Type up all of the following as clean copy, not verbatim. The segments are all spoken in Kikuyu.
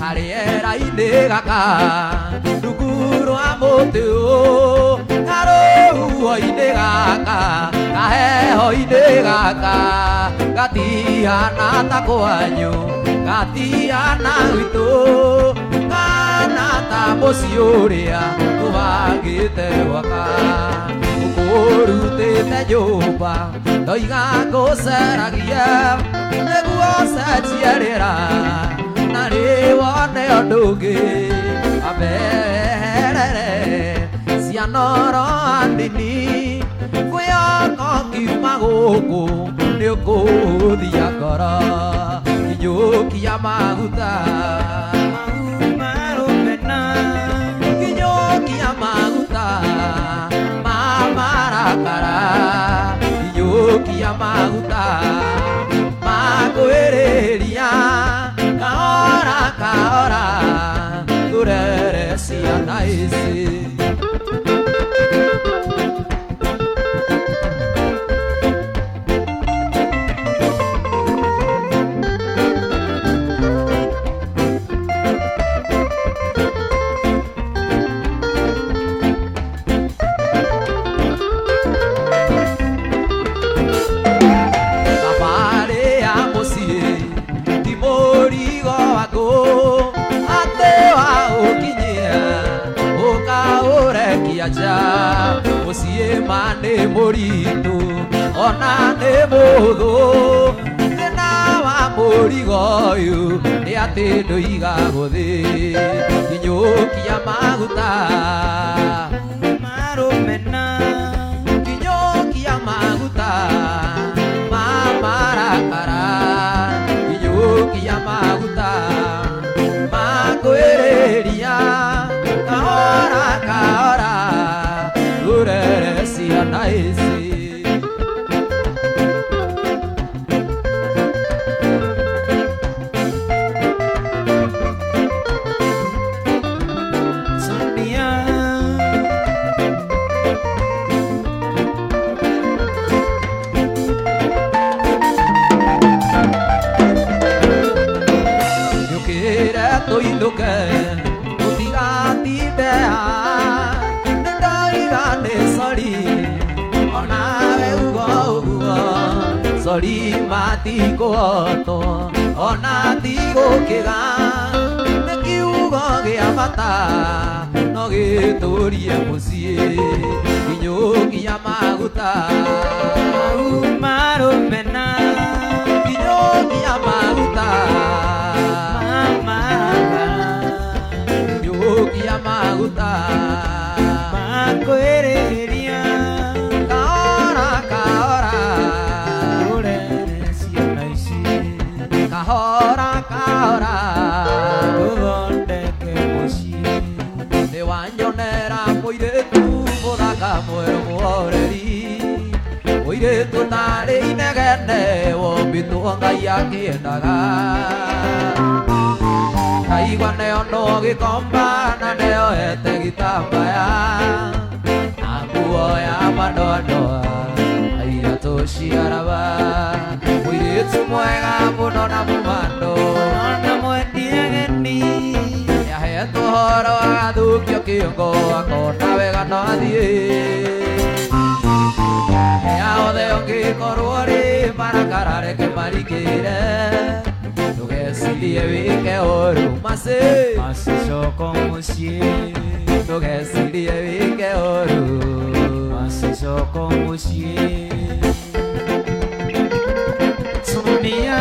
Karĩera-inĩ gaka rungu rwa mũtĩ ũyũ karũhuho-inĩ gaka kaheho-inĩ gaka gatihana ta kwanyu gatihana gwitũ kana ta mũciĩ ũrĩa tũbangĩte gwaka ũkũrutĩte nyũmba ndoiga ngũceragia nĩguo ũcenjie rĩera na rĩwone ũndũ ũngĩ amerere cianoro anini kwĩyoko ngiuma gũkũ nĩ ũkũhũthia ngoro kinyũkia maguta kinyũkia maguta ma marakara kinyũkia maguta ma kwĩrĩria kahora kahora tũrere ciana ici. Thabarĩ ya mũciĩ ti mũrigo waku atĩ waũkinyia ũkaũrekia nja mũciĩ ma nĩ mũritũ ona nĩ mũhũthũ thĩna wa mũrigo ũyũ nĩ atĩ ndũiga gũthĩ kinyũkia maguta kinyũkia maguta ma marakara kinyũkia maguta ma kwĩrĩria kahora kahora tũrere ciana ici. Sonia. Yũkĩre tũinũke tũtigatinde haha nĩndoiga nĩ sori onawe ugo ũguo sori matikũhotwo ona tigũkĩga nĩ kiugo gĩa bata no gĩtũrie mũciĩ kinyũkia maguta Marumena. kinyũkia maguta Mamarakara. kinyũkia maguta Makwĩrĩria. kahora kahora Tũrere ciana ici. kahora kahora Tũthondeke mũciĩ. nĩ wanyonera mũirĩtu mũthaka mwerũ mũhoreri mũirĩtu tarĩ inegene wombĩtwo Ngai akĩendaga ndaigua neo no gĩkomba na nĩoete gĩtambaya na nguo ya madoadoa na iratũ ciaraba mũirĩtu mwega mũno na mũmando Ona mwendi ageni. nĩahetwo ũhoro agathũkio kĩongo akona wega no athiĩ ya othe ũngĩkorwo rĩ marakara reke marikĩre ndũgecirie wĩke ũru macĩ Macicoko mũciĩ. ndũgecirie wĩke ũru Macicoko mũciĩ. Sonia.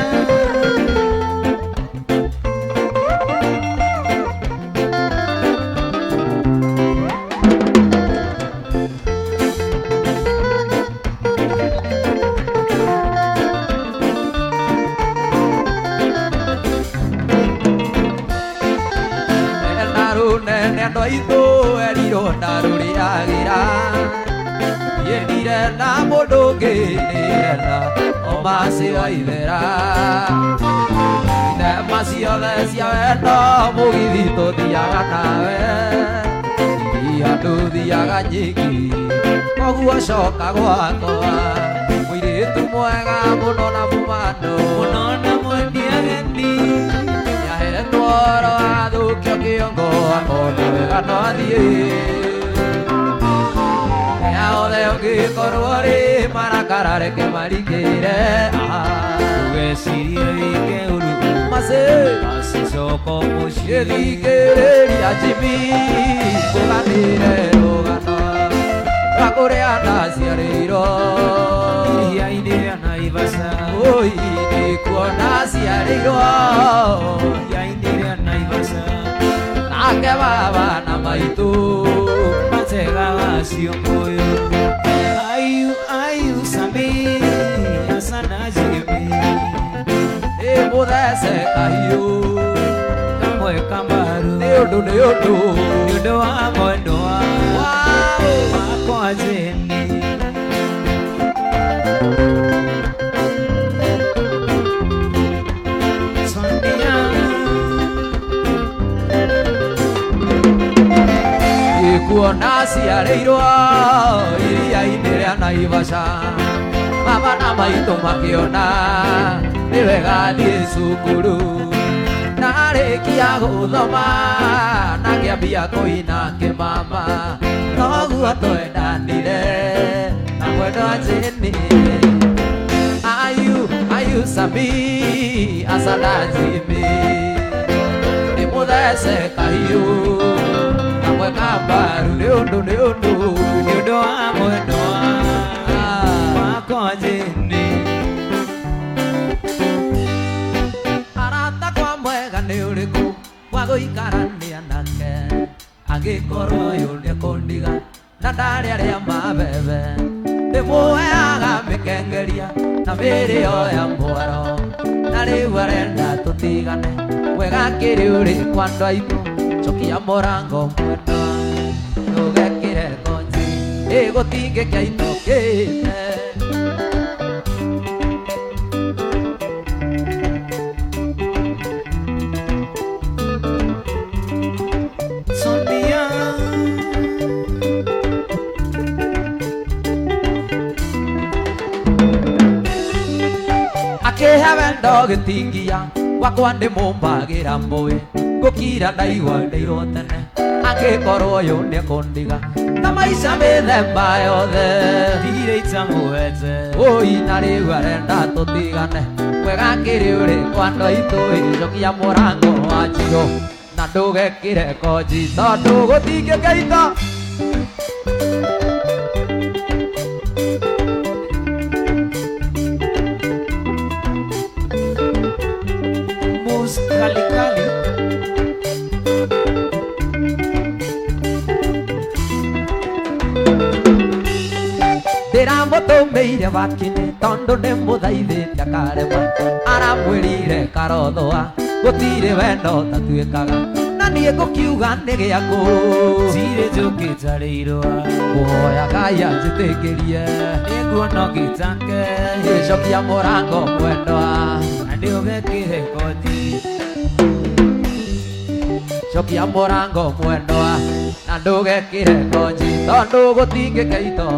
Ena rũnene andũ aitũ erirwo ndarũrĩagĩra niĩ ndirenda mũndũ ũngĩ nĩrenda o macio ithera thinema ciothe cia wendo mũgithi tũthiaga nawe iria ndũthiaga nyiki koguo coka gwakwa mũirĩtu mwega mũno na mũmando Mũno na mwendi ageni. nĩahetwo ũhoro Ona wega no athiĩ othe ũngĩkorwo rĩ marakara reke marikĩre Ndũgecirie wĩke ũru Macĩ Macicoko mũciĩ Gĩthikĩrĩria Jimmy ngũganĩre rũgano rwa kũrĩa ndaciarĩirwo Iria-inĩ rĩa Naivasha Oi nĩkuona ciarĩirwo Iria-inĩ rĩa Naivasha Nake baba na maitũ Mategaga ciũngũyũ Ayu ayu Sami Asana Jimmy Nĩ mũthece kahiũ Kamwe kambaru Nĩ ũndũ nĩ ũndũ Nĩ ũndũ wa mwendwa Wow. Wakwa Jane Sonia Ikuona ciarĩirwo iria-inĩ rĩa Naivasha Baba na maitũ makĩona nĩ wega thiĩ cukuru Ndarĩkia gũthoma na ngĩambia kũina kĩmama Noguo twendanire na mwendwa Jane Ayu ayu Sami asana Jimmy Nĩ mũthece kahiũ kamwe ka mbaru nĩ ũndũ nĩ ũndũ Nĩ ũndũ wa mwendwa wakwa Jane Arata kwa mwega nĩ ũrĩkũ wa gũikarania nake angĩkorwo ũyũ nĩekũndiga na ndarĩ arĩa mabebe ndĩmuheaga mĩkengeria na mĩrĩo ya mwaro na rĩu arenda tũtigane wega kĩrĩ ũrĩkũ andũ aitũ cokia mũrango mwendwa ndũgekĩre konji ĩgũtingĩkia itokĩte Sonia Akĩhe wendo gĩtingia wakwa ndĩmũmbagĩra mbũĩ ngũkira ndaigua ndeirwo tene angĩkorwo ũyũ nĩekũndiga na maica mĩthemba yothe Ndirĩ itamũhete Oi na rĩu arenda tũtigane wega kĩrĩ ũrĩkũ andũ aitũ ĩcokia mũrango wa njirũ na ndũgekĩre konji tondũ gũtingĩkĩito Mus kali kali Ndĩramũtũmĩire wakĩnĩ tondũ nĩmũthaithĩte akaremwa aramwĩrire karothũa gũtirĩ wendo tatuĩkaga na niĩ ngũkiuga nĩ gĩakũ Ndirĩ njũkĩ njarĩirwo kũhoya Ngai anjĩtĩkĩrie Nĩnguona ũgĩtake gĩcokia mũrango mwendwa Na ndũgekĩre kothi cokia mũrango mwendwa na ndũgekĩre konji tondũ gũtingĩkeito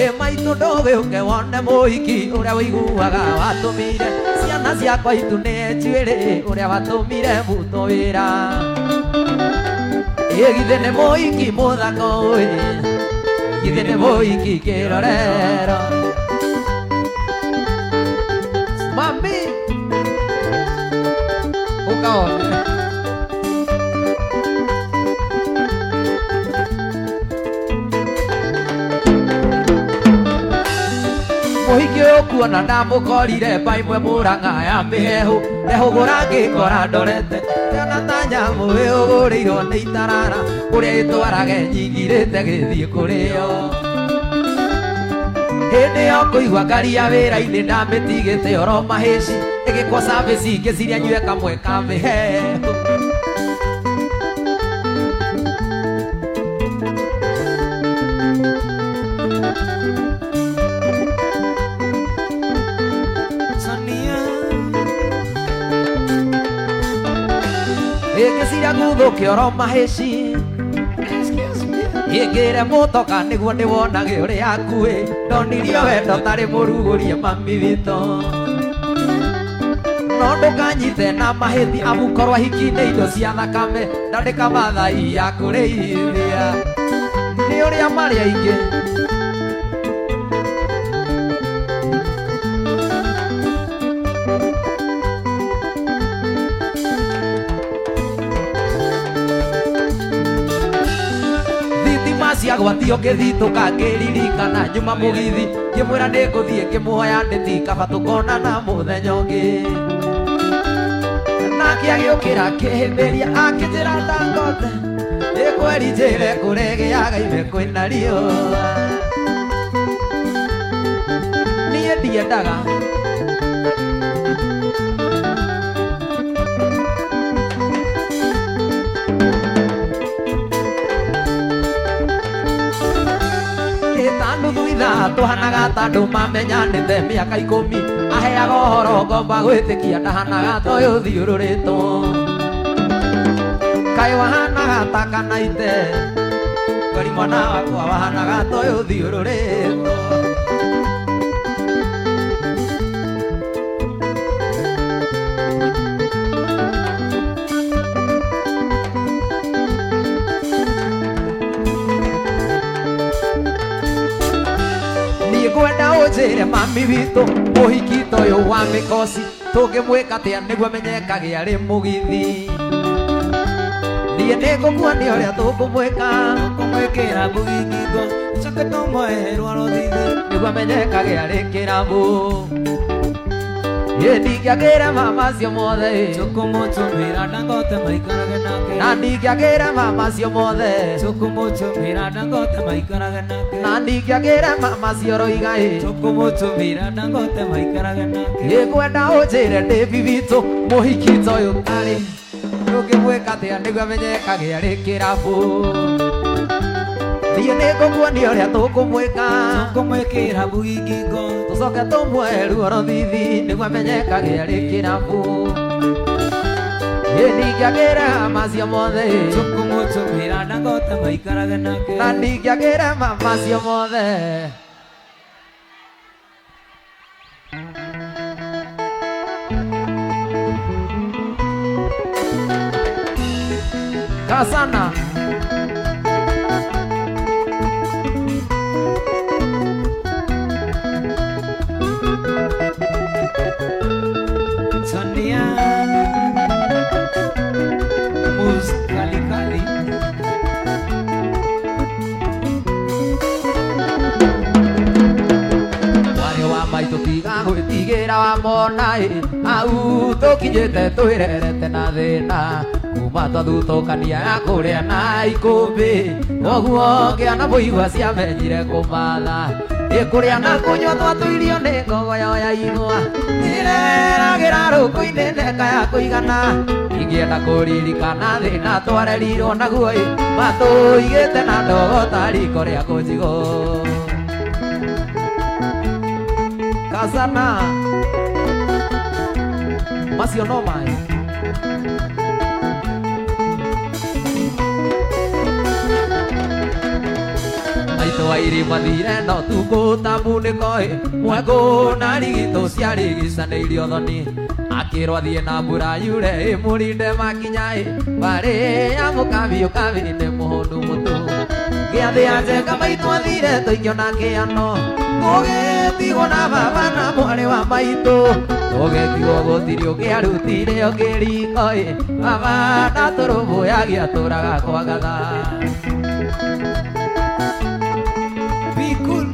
ĩ maitũ ndũgĩũke wone mũhiki ũrĩa wĩiguaga watũmire ciana ciakwa itu nĩ njuĩrĩ ũrĩa watũmire mũto wĩra ĩ githĩ nĩ mũhiki mũthako ĩ githĩ nĩ mũhiki kĩrorero Mami ũkaone Mũhiki ũyũ kuona ndamũkorire mba imwe mũrang'a ya mĩhehu ndehũgũra ngĩkora ndorete kana ta nyamũ ĩhũgũrĩirwo nĩ itarara kũrĩa ĩtwarage nyingirĩte gĩthiĩ kũrĩo hĩndĩ yo kũigua ngaria wĩra-inĩ ndamĩtigĩte oro mahĩci ĩgĩkwo service ngĩciria nyue kamwe ka mĩhehu Sonia Ĩngĩciria guthũke oro mahĩci Ĩngĩre mũtoka nĩguo ndĩwonage ũrĩa akuĩ ndonirio wendo tarĩ mũrugũrie mami witũ No ndũkanyite na mahĩthi amu korwo hiki nĩ indo cia thakame ndandĩka mathai ya kũrĩithia nĩ ũrĩa marĩ aingĩ. Ciagwatio ngĩthitũka ngĩririkana nyuma mũgithi ngĩmwĩra nĩngũthiĩ ngĩmũhoya ndĩti kaba tũkonana mũthenya ũngĩ. Nake agĩũkĩra akĩhĩmbĩria akĩnjĩra Dangote ĩkweri njĩre kũrĩa ime kwĩna riũa. Niĩ ndiendaga nuthu ithaa tũhanaga ta andũ mamenyanĩte mĩaka 10 aheaga ũhoro ngomba gwĩtĩkia ndahanaga ta ũyũ thiũrũrĩtwo kaĩ wahanaga ta kanaite kweri mwana wakwa wahanaga ta ũyũ thiũrũrĩtwo. Ngwenda ũnjĩre mami witũ mũhiki ta ũyũ wa mĩkoci tũngĩmwĩka atĩa nĩguo amenyekage arĩ mũgithi. Niĩ nĩngũkuonia ũrĩa tũkũmwĩka tũkũmwĩkĩra mbugi ngingo tũcoke tũmwoe rwaro thithi nĩguo amenyekage arĩ kĩrabu. Ĩ ndingĩagĩra mama acio mothe tũkũmũtũmĩra Dangote maikarage nake na ndingĩagĩra mama acio mothe tũkũmũtũmĩra Dangote maikarage nake na ndingĩagĩra mama acio roiga ĩ tũkũmũtũmĩra Dangote maikarage nake. Ĩ ngwenda ũnjĩre ndĩ bibi witũ mũhiki ta ũyũ tarĩ tũngĩmwĩka atĩa nĩguo amenyekage arĩ kĩrabu. Niĩ nĩngũkuonia ũrĩa tũkũmwĩka tũkũmwĩkĩra mbugi ngingo tũcoke tũmuoe ruoro thithi nĩguo amenyekage arĩ kĩrabu. Ĩ ndingĩagĩra macio mothe tũkũmũtũmĩra Dangote maikarage nake na ndingĩagĩra macio mothe. Kasana Sonia moves kali kali warĩ wa maitũ tiga gwĩtigĩra wamona ĩ hau tũkinyĩte twĩrerete na thĩna kuma twathutũkania ya kũrĩa na ikũmbĩ ũguo ngĩana mũigua ciamenyire kũmatha ĩ kũrĩa na kũnyua twatũirio nĩ ngogoyo ya igwa ĩreragĩra rũkũ-inĩ neka ya kũigana ingĩenda kũririkana thĩna twarerirwo naguo ĩ matũigĩte na ndogo ta riko rĩa kũnjigũ. Kasana macio no maĩ maitũ wa irima thire no tukũ ta munĩko ĩ mwekũ na rigitũ ciarigicanĩirio thoni akĩrwo athiĩ na mbura yure ĩmũrinde makinya ĩ barĩ ya mũkabi ũkabi nĩ mũhũnu mũtũ gĩathĩ ya njenga maitũ athire tũikĩona kĩano gũgĩtigwo na baba na mwarĩ wa maitũ tũgĩtigwo gũtirĩ ũngĩarutire ũngĩriko ĩ baba ndatũrũmbũyagia atũraga kwa gatha. Be cool.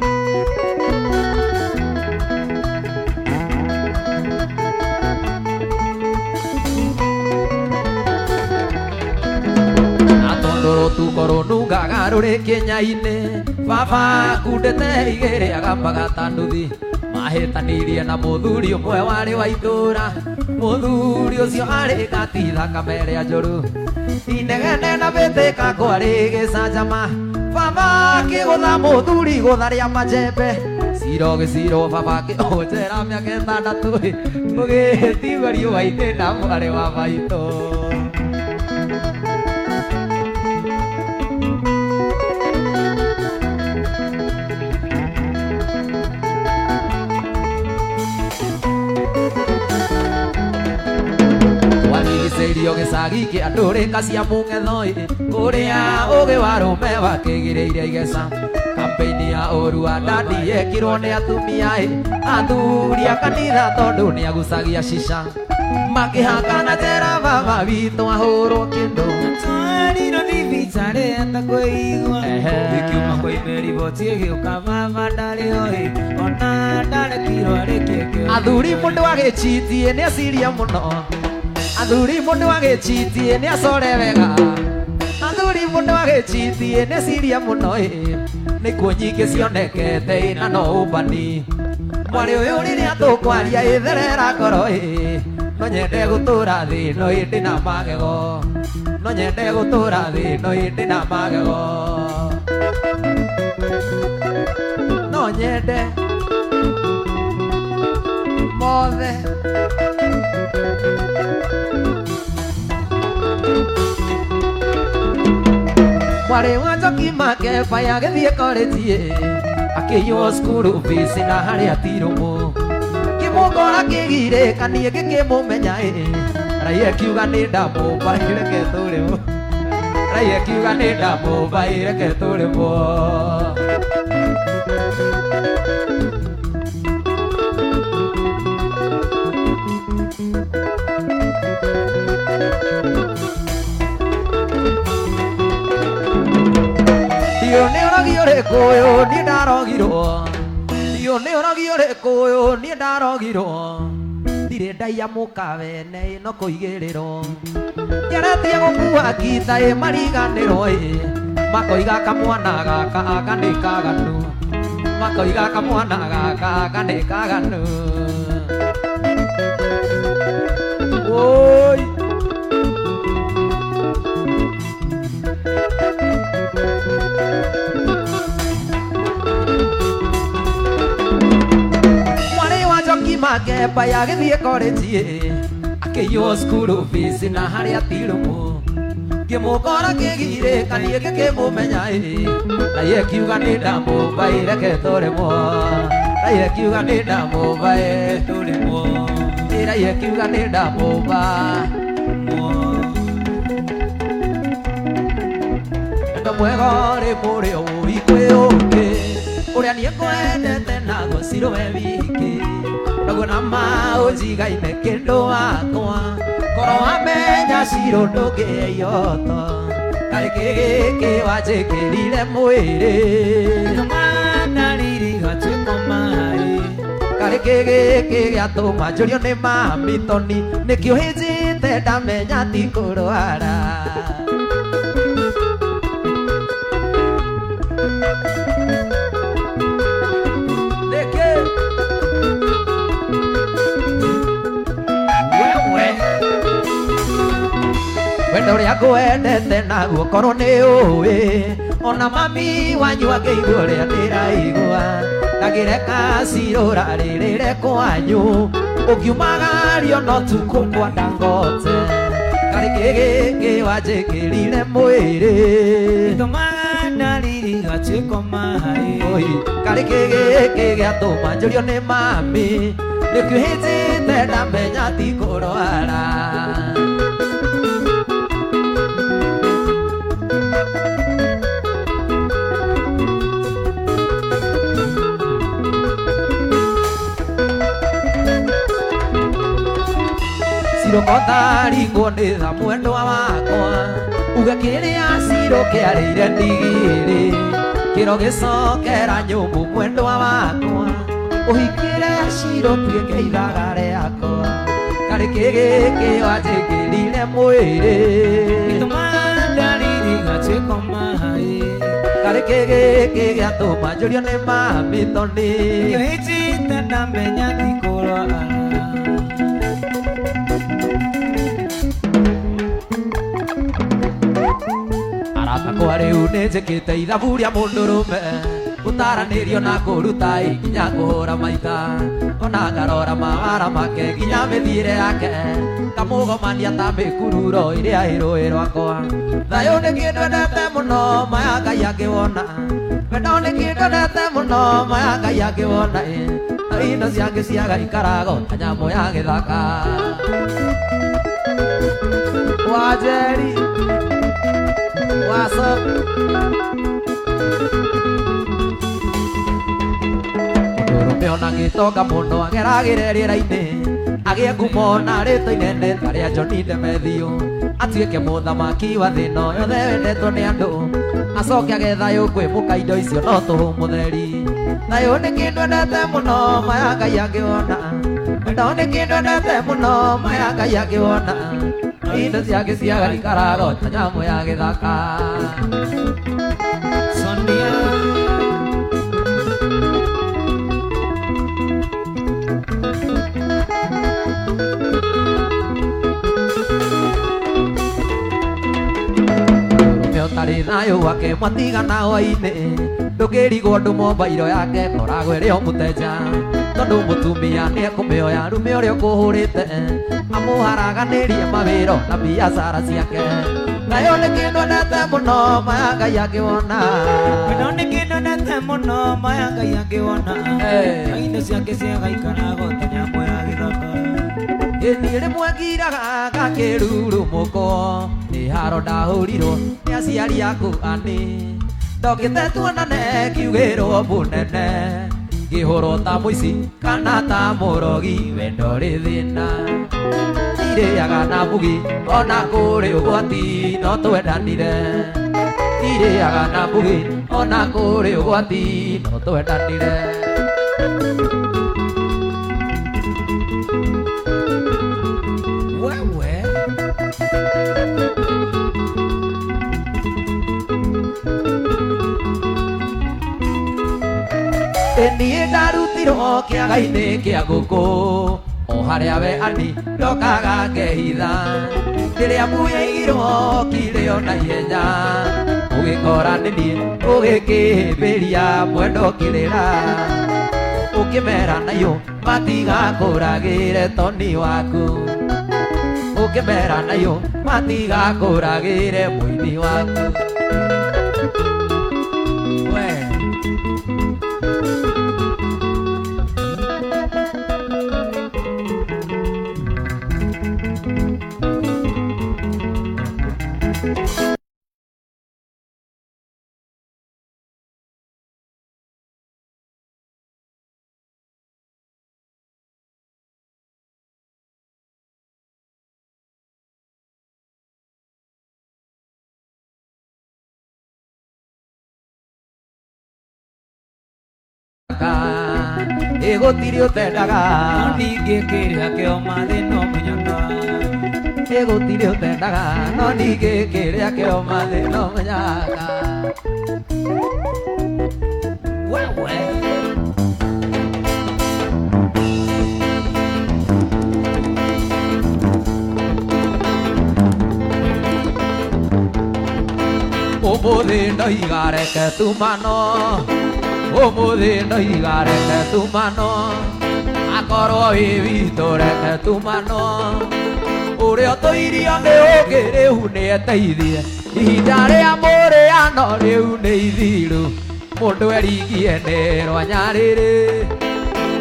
Na tondũ rũtuko rũnungaga rũrĩ kĩnya-inĩ baba akundĩte igĩrĩ agambaga ta nduthi mahĩtanirie na mũthuri ũmwe warĩ wa itũra mũthuri ũcio arĩ gati thakame ĩrĩa njũru inegene na mbĩtĩka kwarĩ gĩcanjama baba akĩgũtha mũthuri gũtha rĩa majembe ciro gĩciro baba akĩhũnjera mĩaka 6 tũgĩtigwo riũa-inĩ na mwarĩ wa maitũ. Gũcirio gĩcagi kĩa ndũrĩka cia mũng'etho ĩ kũrĩa ũgĩ wa rũme wakĩgĩrĩire igeca kampeini ya ũru wa ndadi yekirwo nĩ atumia ĩ athuri a kanitha tondũ nĩagucagia cica makĩhakana njera baba witũ ahũrwo kĩndũ Twarirwo thibitarĩ atakwĩigua Ĩkiuma kwa ime riboti ĩgĩũka baba ndarĩ ho ĩ Ona ndarekirwo arĩkie kĩo Athuri mũndũ agĩchitie nĩ aciria mũno Athuri mũndũ agĩchitie nĩ acore wega Athuri mũndũ agĩchitie nĩ aciria mũno ĩ Nĩkuo nyingĩ cionekete ĩ na no ũmbani Mwarĩ ũyũ rĩrĩa tũkwaria ĩtherera ngoro ĩ No nyende gũtũra thĩ no ĩndĩ na magego No nyende gũtũra thĩ no ĩndĩ na magego No nyende mothe Mwarĩ wa Njoki Makeba agĩthiĩ korĩnji akĩiywo cukuru fees na harĩa tirũmũ Kĩmũkora kĩgirĩka niĩ ngĩkĩmũmenya ĩ Raia kiuga nĩ ndamũmba reke tũrĩmwo Raia kiuga nĩ ndamũmba reke tũrĩmwo Ndiũ nĩ ũrogi ũrĩkũ ũyũ niĩ ndarogirwo Ndiũ nĩ ũrogi ũrĩkũ ũyũ niĩ ndarogirwo Ndirĩ ndaiya mũkawene ĩno kũigĩrĩrwo Ngeretie gũkua ngita ĩ mariganĩrwo ĩ Makoiga kamwana gaka aka nĩ kaganu Makoiga kamwana gaka aka nĩ kaganu Woi Mwarĩ wa Njoki Makeba agĩthiĩ korĩnji akĩiywo cukuru fees na harĩa tirũmũ Ngĩmũkora kĩgirĩka niĩ ngĩkĩmũmenya ĩ Raia kiuga nĩ ndamũmba ĩ reke tũrĩmwo Raia kiuga nĩ ndamũmba ĩ tũrĩmwo Raia kiuga nĩ ndamũmba Wendo mwega ũrĩ mũrĩo ũi kwĩ ũngĩ Ũrĩa niĩ ngwendete naguo cirũ we wiki Naguo na ma ũnjigaine kĩndũ wakwa Korwo wamenya cirũ ndũngĩĩyoto Kaĩ kĩ gĩkĩ wanjĩkĩrire mwĩrĩ Tũmaga riri gatuĩka maĩ Karĩ kĩ gĩkĩ gĩatũma njũrio nĩ mami toni Nĩkĩo hĩnjĩte ndamenya ti kũrwara Nĩkĩ Wewe Wendo ũrĩa ngwendete naguo korwo nĩ ũĩ Ona mami wanyu angĩigua ũrĩa ndĩraigua Ndangĩreka cirũra rĩrĩre kwanyu Ũngiumagario no tukũ kwa Dangote Karĩ kĩ gĩkĩ wanjĩkĩrire mwĩrĩ Tũmaga riri gatuĩka maĩ Oi, karĩ kĩ gĩkĩ gĩatũma njũrio nĩ mami Nĩkĩo hĩnjĩte ndamenya ti kũrwara Cirũkotharingwo nĩ tha mwendwa wakwa Uge kĩrĩa cirũ kĩarĩire ndigiri Kĩro gĩcokera nyũmbũ mwendwa wakwa Ũhikĩre cirũ tuĩke ithaga rĩakwa Karĩ kĩ gĩkĩ wanjĩkĩrire mwĩrĩ Tũmaga riri gatuĩka maĩ Karĩ kĩ gĩkĩ gĩatũma njũrio nĩ mami toni Nĩkĩo hĩnjĩte ndamenya ti kũrwara Arata kwa rĩu nĩ njĩkĩte ithabu rĩa mũndũrũme Gũtaranĩrio na kũruta ĩ nginya kũhũra maitha Ona ngarora mawara make nginya mĩthiĩre yake Ngamũgomania ta mĩkururo ĩrĩa ĩ rũĩ rwakwa Thayũ nĩ kĩndũ endete mũno maya Ngai angĩwona Wendo nĩ kĩndũ endete mũno maya Ngai angĩwona ĩ Na indo ciangĩ ciagaikaraga ta nyamũ ya gĩthaka. Wajeri What's up Mũndũrũme ona gĩtonga mũno ageragĩre rĩera-inĩ agĩe ngumo na rĩtwa inene ta rĩa Johnny Demethiũ atuĩke mũthamaki wa thĩ ĩno yothe wendetwo nĩ andũ acoke age thayũ kwĩ mũka indo icio no tũhũ mũtheri thayũ nĩ kĩndũ endete mũno maya Ngai angĩwona wendo nĩ kĩndũ endete mũno maya Ngai angĩwona indo ciake ciagaikaraga ta nyamũ ya gĩthaka Sonia Ũtarĩ thayũ wake mwatigana hwainĩ ndũkĩrigwo ũndũ mobairo yake koragwo ĩrĩ o mũteja tondũ mũtumia nĩekũmĩoya rume ũrĩa ũkũhũrĩte amũharaganĩrie mawĩra na biacara ciake thayũ nĩ kĩndũ endete mũno maya Ngai angĩwona wendo nĩ kĩndũ endete mũno maya Ngai angĩwona indo ciake ciagaikaraga ta nyamũ ya gĩthaka Ĩniĩ rĩmwe ngiraga ngakĩrurumũkwo nĩ haro ndahũrirwo nĩ aciari aku ani ndokĩte tuonane ngiugĩrwo mũnene ngĩhũrwo ta mũici kana ta mũrogi wendo rĩ thĩna irĩaga na mbugi ona kũrĩ ũgwati no twendanire irĩaga na mbugi ona kũrĩ ũgwati no twendanire Wewe Niĩ ndarutirwo kĩaga-inĩ kĩa ngũkũ o harĩa we ani ndokaga ngehitha rĩrĩa muyaigirwo kĩrĩo na ihenya ũgĩkora nĩ niĩ ũgĩkĩhĩmbĩria mwendo ũkĩrĩra ũkĩmera nayo matigakũragĩre toni waku ũkĩmera nayo matigakũragĩre mũini waku we Ĩgũtirĩ ũtendaga no ningĩ kĩrĩa kĩoma thĩ no mũnyaka Ĩgũtirĩ ũtendaga no ningĩ kĩrĩa kĩoma thĩ no mũnyaka Wewe Ũmũthĩ ndoiga reke tumano Ũmũthĩ ndoiga reke tumano akorwo wĩ witũ reke tumano ũrĩa ũtũirio nĩ ũngĩ rĩu nĩeteithie ihinda rĩa mũrĩano rĩu nĩ ithiru mũndũ erigie nĩ rwanyarĩrĩ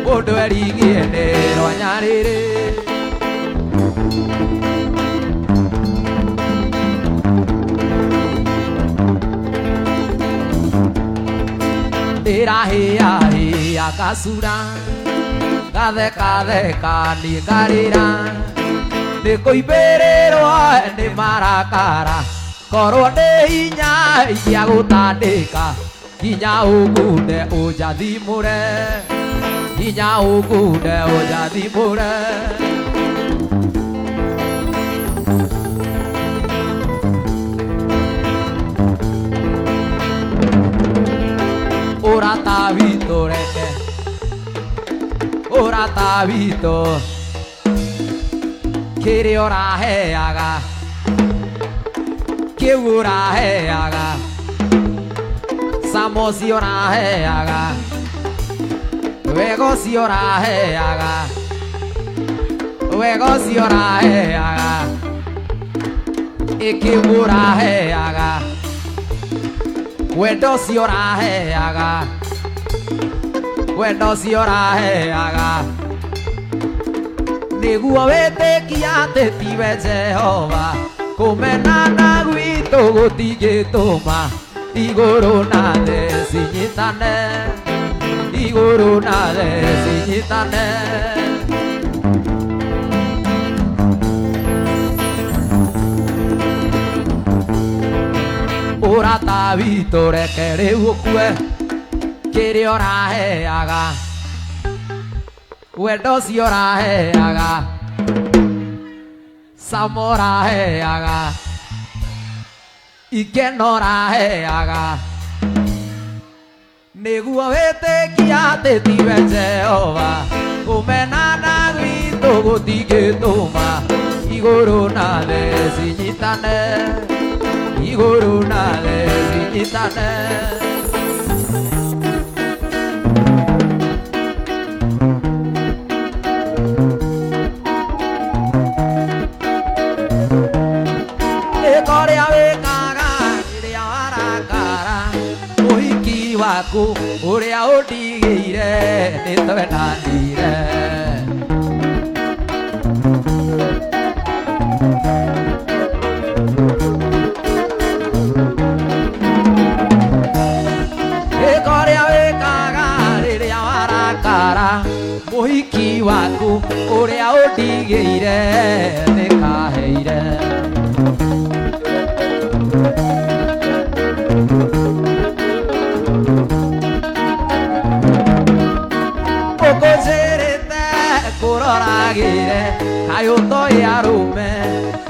mũndũ erigie nĩ rwanyarĩrĩ Ndĩrahĩa hĩa gacura gathekatheka niĩ ngarĩra nĩ kũimbĩrĩrwo nĩ marakara korwo nĩ hinya ingĩagũtandĩka nginya ũngunde ũnjathimũre nginya ũngunde ũnjathimũre Ũrata witũ reke ũrata witũ kĩrĩa ũraheaga kĩu ũraheaga cama ũcio ũraheaga wega ũcio ũraheaga wega ũcio ũraheaga ĩkĩu ũraheaga wendo ũcio ũraheaga wendo ũcio ũraheaga nĩguo wĩtĩkia atĩ tiwe Jehova Kũmenana gwitũ gũtingĩtũma igũrũ na thĩ cinyitane, igũrũ na thĩ cinyitane. Ũrata witũ reke rĩu ũkue, kĩrĩa ũraheaga, wendo ũcio ũraheaga, cama ũraheaga, ikeno ũraheaga, nĩguo wĩtĩkia atĩ tiwe Jehova. Kũmenana gwitũ gũtingĩtũma igũrũ na thĩ cinyitane, igũrũ na thĩ cinyitane. Ĩka ũrĩa wĩkaga rĩrĩa warakara, ũhiki waku ũrĩa ũndigĩire nĩ twendanire. Ĩka ũrĩa wĩkaga rĩrĩa warakara, mũhiki waku ũrĩa ũndigĩire nĩ kaheire. Ũkũnjĩrĩte kũroragĩre kaĩ ũtoĩ arũme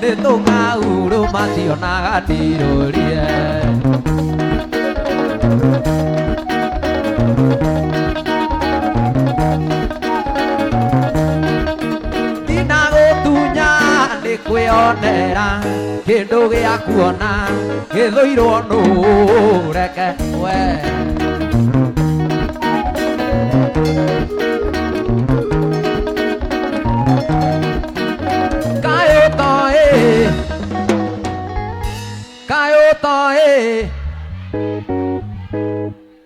nĩ tũng'aurũ mationaga ndirũrie. Ndinagũtunya nĩ kwĩonera kĩndũ gĩa kuona gĩthũirwo nũ reke we. Kaĩ ũtoĩ, kaĩ ũtoĩ.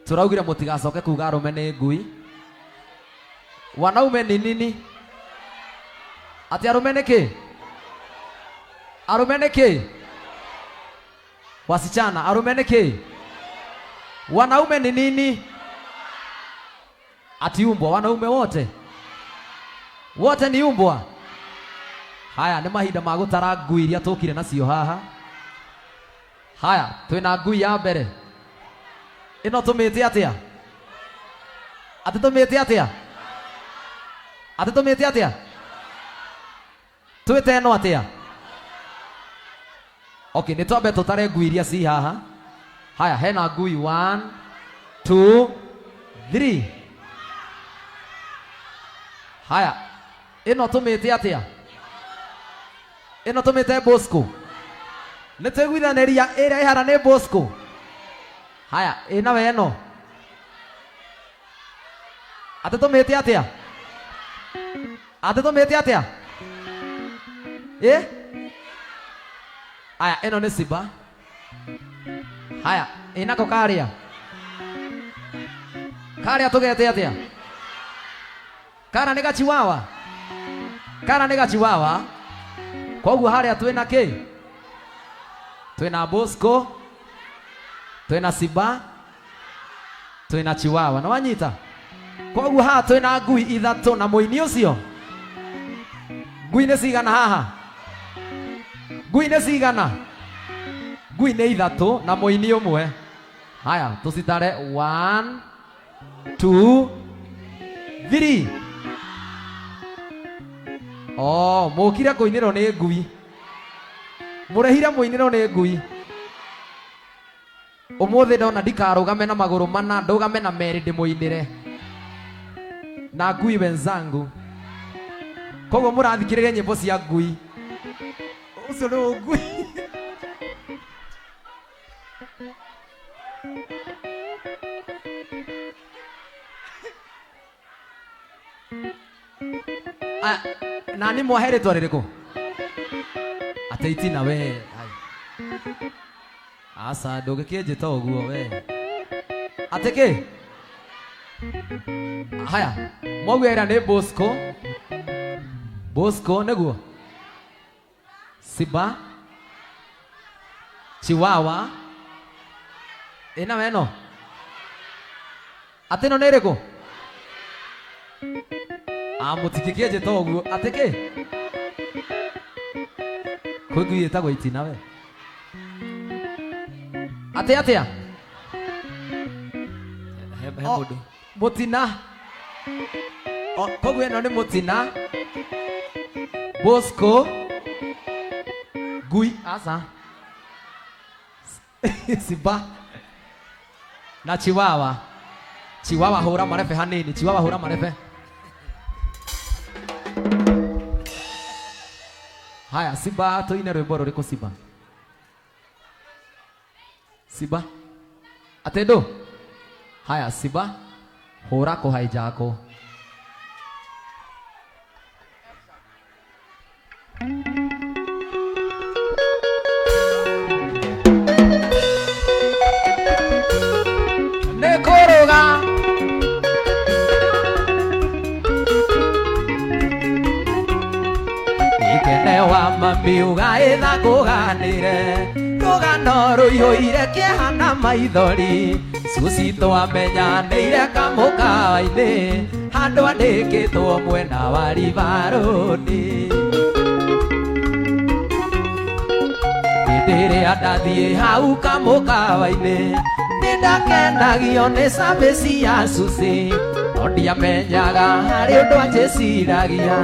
Tũraugire mũtigacoke kuga arũme nĩ ngui. Wanaume ni nini? Atĩ arũme nĩ kĩ? Arũme nĩ kĩ? Wasichana, arũme nĩ kĩ? Wanaume ni nini? Ati umbwa, wanaume wote wote ni umbwa. Haya nĩ mahinda ma gũtara ngui iria tũkire nacio haha. Haya twĩna ngui ya mbere ĩno tũmĩte atĩa? Atĩ tũmĩte atĩa? Atĩ tũmĩte atĩa? Twĩte ĩno atĩa? Okay, nĩ twambe tũtare ngui iria ci haha. Haya, hena ngui 1 2 3. Haya, ĩno tũmĩte atĩa? Ĩno tũmĩte Bosco. Nĩ tũiguithanĩria ĩrĩa ĩhana nĩ Bosco. Haya, ĩna we ĩno. Atĩ tũmĩte atĩa? Atĩ tũmĩte atĩa? Ĩ? Aya, ĩno nĩ Simba. Haya, ĩnako karĩa. Karĩa tũgete atĩa? Kana nĩ gachiwawa? Kana nĩ gachiwawa? Koguo harĩa twĩna kĩ? Twĩna Bosco, twĩna Simba, twĩna chiwawa. Nĩ wanyita? Koguo haha twĩna ngui ithatũ na mũini ũcio. Ngui nĩ cigana haha? Ngui nĩ cigana? Ngui nĩ ithatũ na mũini ũmwe. Haya, tũcitare 1 2 3. Oh, mũkire kũinĩrwo nĩ ngui. Mũrehire mũinĩrwo nĩ ngui. Ũmũthĩ ndona ndikarũgame na magũrũ mana, ndũgame na merĩ ndĩmũinĩre na ngui wenzangu. Koguo mũrathikĩrĩria nyĩmbo cia ngui. Ũcio nĩ ũngui. Aya, nani mwahe rĩtwa rĩrĩkũ? Atĩ itina we. Ai. Aca ndũngĩkĩnjĩta ũguo we. Atĩ kĩ? Haya, mwauga ĩrĩa nĩ Bosco. Bosco nĩguo? Simba. Chihuahua ĩna weno atĩ ĩno nĩ ĩrĩkũ mũtikĩkĩenjete ũguo atĩ kĩ kwĩ ngui ĩtagwo itina we atĩ atĩa He he O, mũndũ. Mũtina O, koguo ĩno nĩ mũtina Bosco ngui aca Simba na Chihuahua. Chihuahua hũra marebe hanini. Chihuahua hũra marebe. Haya, Simba tũine rwĩmbo rũrĩkũ Simba? Simba. Atendo. Haya, Simba hũra kũhaijakwo. Nĩ kũrũga ikene wa mami ũgaĩtha kũganĩre rũgano rũihũire kĩeha na maithori cuci twamenyanĩire kamũkawa-inĩ handũ andĩkĩtwo mwena wa ribarũni hĩndĩ ĩrĩa ndathiĩ hau kamũkawa-inĩ nĩndakenagio nĩ service ya Susi no ndiamenyaga harĩ ũndũ anjĩciragia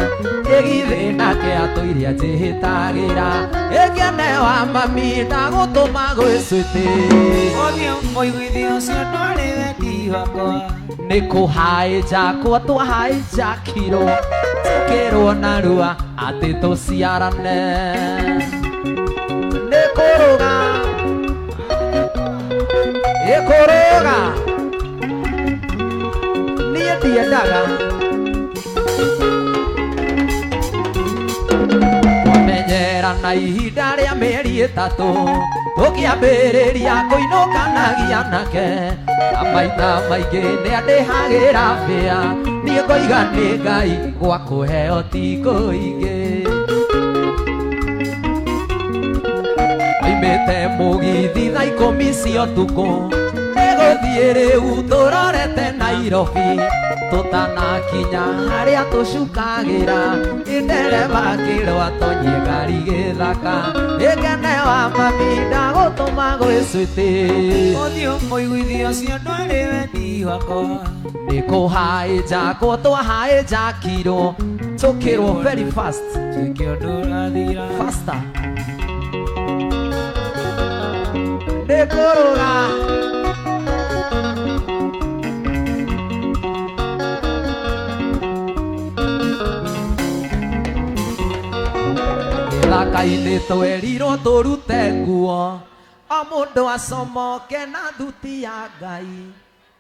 ĩgithĩ nake atũire anjĩhĩtagĩra ĩkene wa mami ndagũtũma gwĩ switi Ũthiũ mũiguithio ũcio ndwarĩ wendi wakwa. Nĩ kũhaĩnjakwo twahaĩnjakirwo tũkĩrwo narua atĩ tũciarane nĩ kũrũga ĩkũrũga niĩ ndiendaga twamenyera na ihinda rĩa mĩeri ĩtatũ tũkĩambĩrĩria kũinũkanagia nake na maita maingĩ nĩandĩhagĩra bĩa niĩ ngoiga nĩ Ngai gwa kũheo ti kũingĩ oimĩte mũgithi thaa ikũmi cia ũtukũ nĩgũthiĩ rĩu tũrorete Nairobi tũtanakinya harĩa tũcukagĩra ndereba akĩrwo atonyie ngari gĩthaka ĩkene wa mami ndagũtũma gwĩ switi Ũthiũ mũiguithio ũcio ndwarĩ wendi wakwa. Nĩ kũhaĩnjakwo twahaĩnjakirwo tũkĩrwo very fast Tuĩke ũndũ ũrathira. Faster nĩ kũrũga gĩthaka-inĩ twerirwo tũrute nguo o mũndũ acomoke na thuti ya Ngai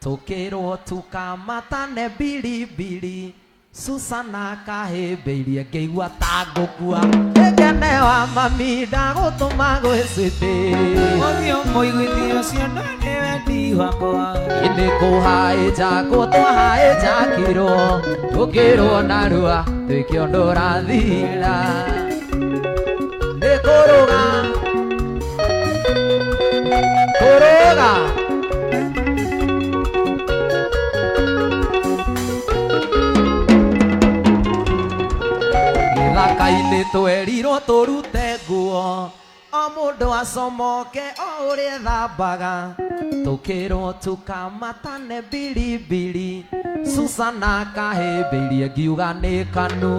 tũkĩrwo tukamatane biribiri Susana kahĩmbĩirie ngĩigua ta ngũkua ĩkene wa mami ndagũtũma gwĩ switi Ũthiũ mũiguithio ũcio ndwarĩ wendi wakwa. Nĩ kũhaĩnjakwo twahaĩnjakirwo tũkĩrwo narua twĩke ũndũ ũrathira nĩ kũrũga kũrũga gĩthaka-inĩ twerirwo tũrute nguo o mũndũ acomoke o ũrĩa ethambaga tũkĩrwo tukamatane biribiri Susana kahĩmbĩirie ngiuga nĩ kanu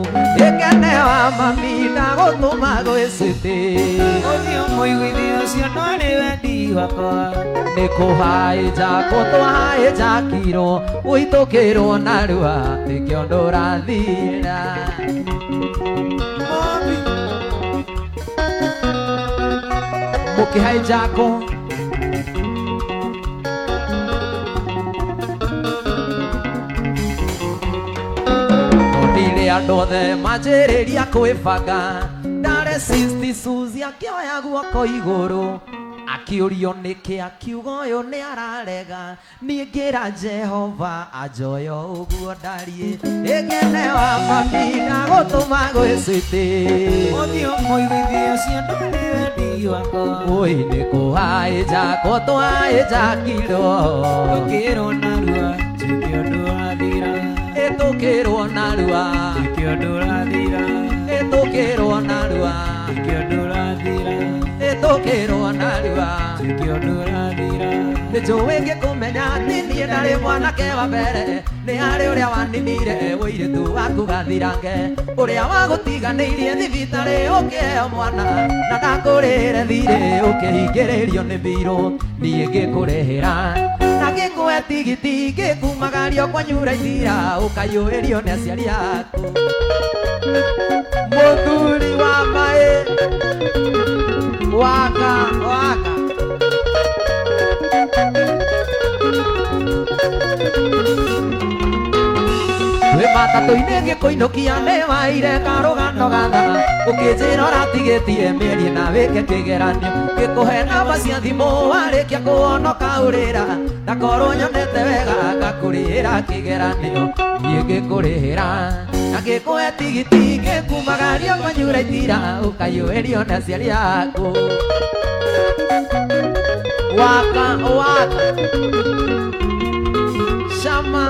ĩkene wa mami ndagũtũma gwĩ switi Ũthiũ mũiguithio ũcio ndwarĩ wendi wakwa. Nĩ kũhaĩnjakwo twahaĩnjakirwo ũitũkĩrwo narua nĩkĩo ũndũ ũrathira Mami. Mũkĩhaĩnjakwo Nonire andũ othe manjĩrĩria kwĩbanga ndarĩ sisti Suzy akĩoya guoko igũrũ akĩũrio nĩkĩ akiuga ũyũ nĩ ararega niĩ ngĩra Jehova anjoya ũguo ndariĩ ĩkene wa mami ndagũtũma gwĩ switi Ũthiũ mũiguithio ũcio ndwarĩ wendi Mũthuri wakwa. Oi nĩ kũhaĩnjakwo twaĩnjakirwo. Tũkĩrwo narua tuĩke ũndũ wathira. Ĩtũkĩrwo narua. Tuĩke ũndũ ũrathira. Ĩtũkĩrwo narua. Tuĩke ũndũ ũrathira. Ĩtũkĩrwo narua. Tuĩke ũndũ ũrathira. Nĩ njũĩ ngĩkũmenya atĩ niĩ ndarĩ mwanake wa mbere nĩ harĩ ũrĩa waninire ũirĩtu waku gathirange ũrĩa wagũtiganĩirie thibitarĩ ũkĩheo mwana na ndakũrĩre thirĩ ũkĩhingĩrĩrio nĩ mbirũ niĩ ngĩkũrĩhĩra na ngĩkũhe tigiti ngĩkumagario kwanyu raithira ũkaiyũrĩrio nĩ aciari aku. Mũthuri wa maĩ waka waka. Twĩ matatũ-inĩ ngĩkũinũkia nĩ waire karũgano gatha ũkĩnjĩra ũratigĩtie mĩeri na wĩke kĩgeranio ngĩkũhe namba cia thimũ warĩkia kũhonoka ũrĩra ndakorwo nyonete wega ngakũrĩhĩra kĩgeranio niĩ ngĩkũrĩhĩra na ngĩkũhe tigiti ngĩkumagario kwanyu raithira ũkaiyũrĩrio nĩ aciari aku. Waka waka shama.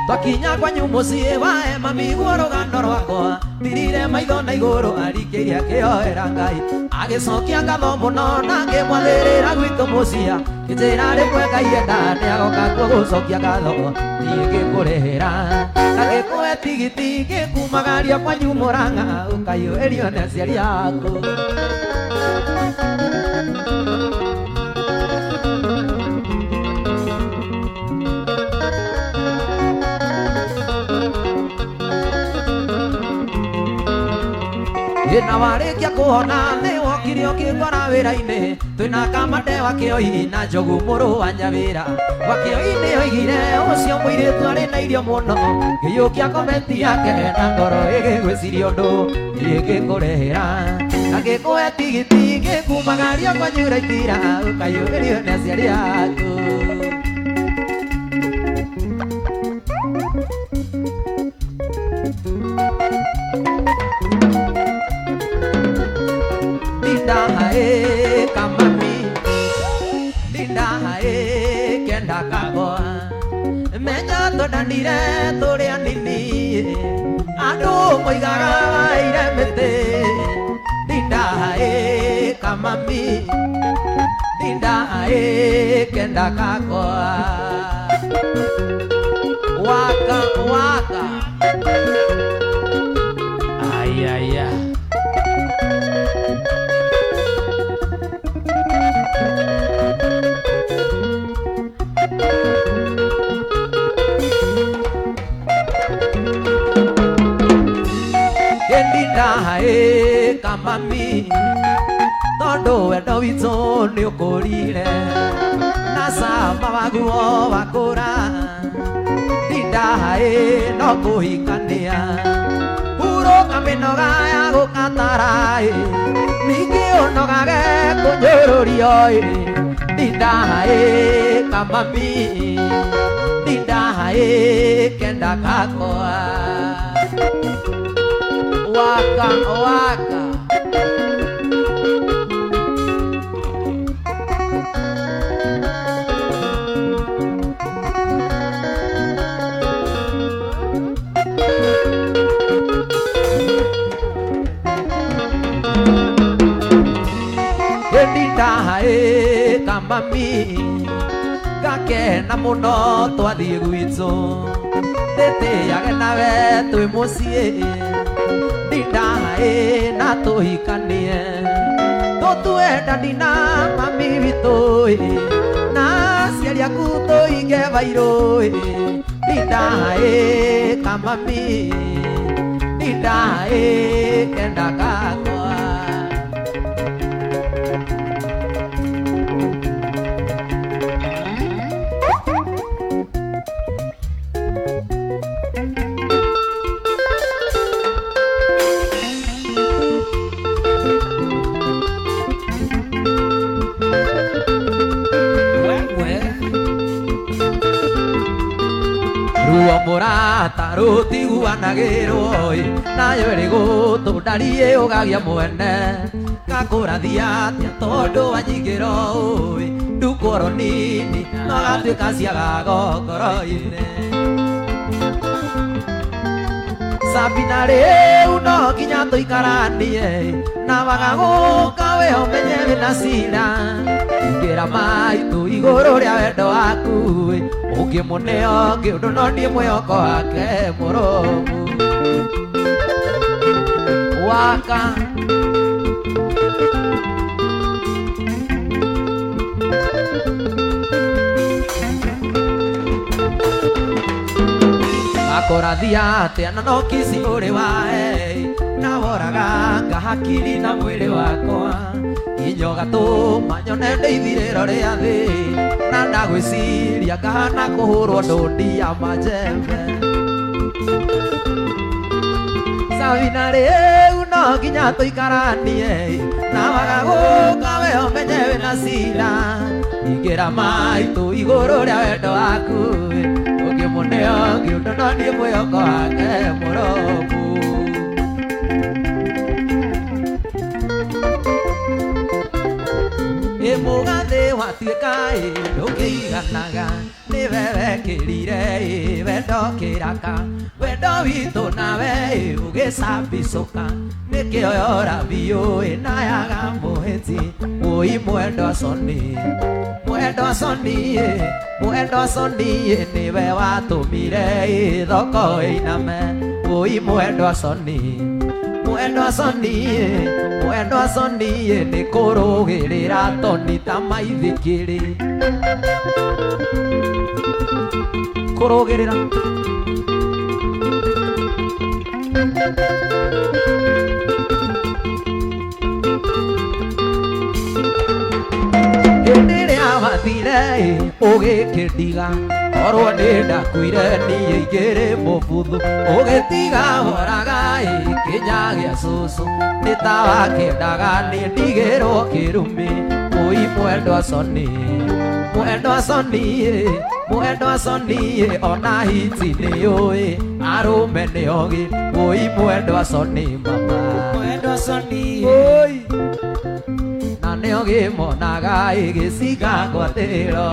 Twakinya kwanyu mũciĩ wae mami guo rũgano rwakwa ndirire maitho na igũrũ arikĩirie akĩhoera Ngai agĩcokia ngatho mũno na ngĩmwathĩrĩra gwitũ mũciĩ kĩnjĩra rĩmwe Ngai enda nĩagoka kuo gũcokia ngatho niĩ ngĩkũrĩhĩra na ngĩkũhe tigiti ngĩkumagaria kwanyu Mũrang'a ũkaiyũrĩrio nĩ aciari aku. Na warĩkia kũhona nĩ wokire ũkĩngora wĩra-inĩ twĩna kamande wa Kĩoi na Njogu mũrũ wa Nyawĩra wa Kĩoi nĩ oigire ũcio mũirĩtu arĩ na irio mũno ngĩiyũkia komenti yake na ngoro ĩgĩgwĩciria ũndũ niĩ ngĩkũrĩhĩra na ngĩkũhe tigiti ngĩkumagario kwanyu raithira ũkaiyũrĩrio nĩ aciari aku. Ndindahaĩ kamami ndindahaĩ kenda kakwa menya twendanire tũrĩ anini andũ moigaga waire mĩtĩ ndindahaĩ kamami ndindahaĩ kenda kakwa waka waka. Ayaya. Ndindahaĩ kamami tondũ wendo witũ nĩ ũkũrire na cama waguo wakũra ndindahaĩ no kũhikania hurũka mĩnoga ya gũkatara ningĩ ũnogage kũnyũrũrio ndindahaĩ kamami ndindahaĩ kenda kakwa. Waka waka. Ndindahaĩ kamami ngakena mũno twathiĩ gwitũ ndĩtĩage nawe twĩ mũciĩ ndindahaĩ na tũhikanie tũtue ndandi na mami witũ na aciari aku tũige bairũ ndindahaĩ kamami ndindahaĩ kenda kakwa. Ruo mũrata Ndũtiguanagĩrwo ĩ nayo ĩrĩ gũtũ ndariĩ ũgagia mwene gakũrathia atĩa tondũ wanyingĩra ũĩ ndukũro nini no gatuĩka ciagago ngoro-inĩ Sabina rĩu no nginya tũikaranie na waga gũka we ũmenye wĩna cira ingĩra maitũ igũrũ rĩa wendo waku ũngĩmũne ũngĩ ũndũ no niĩ mwĩhoko wake mũrũmu waka Akorathia atĩa na no kici ũrĩ wae na woraga ngahakiri na mwĩrĩ wakwa nginya ũgatũma nyone ndĩ ithirĩro rĩa thĩ na ndagwĩciria ngahana kũhũrwo ndũndi ya majembe Sabina rĩu no nginya tũikaranie na waga gũka we ũmenye wĩna cira ingĩra maitũ igũrũ rĩa wendo waku ũngĩmũne ũngĩ ũndũ no niĩ mwĩhoko wake mũrũmu Ĩ mũgathĩ watuĩka ĩ ndũkĩiganaga nĩwe wekĩrire ĩ wendo kĩraka wendo witũ nawe ĩ ũgĩcambicũka nĩkĩo yora biũ ĩ nayaga mũhĩti wũi mwendwa Soni mwendwa Soni ĩ mwendwa Soni ĩ nĩwe watũmire ĩ thoko ĩiname wũi mwendwa Soni mwendwa Soni mwendwa Soni nĩ kũrũgĩrĩra toni ta maithikiri kũrũgĩrĩra Hĩndĩ ĩrĩa wathire ũgĩkĩndiga korwo nĩ ndakuire niĩ ingĩrĩ mũbuthu ũgĩtiga woraga kĩnya gĩa cũcũ nĩ ta wakĩendaga niĩ ndigĩrwo kĩrumi wũi mwendwa Soni mwendwa Soni mwendwa Soni ona hiti nĩ ũĩ arũme nĩ ogĩ wũi mwendwa Soni mama mwendwa Soni oi na nĩ ogĩ monaga ĩgĩcinga ngwatĩro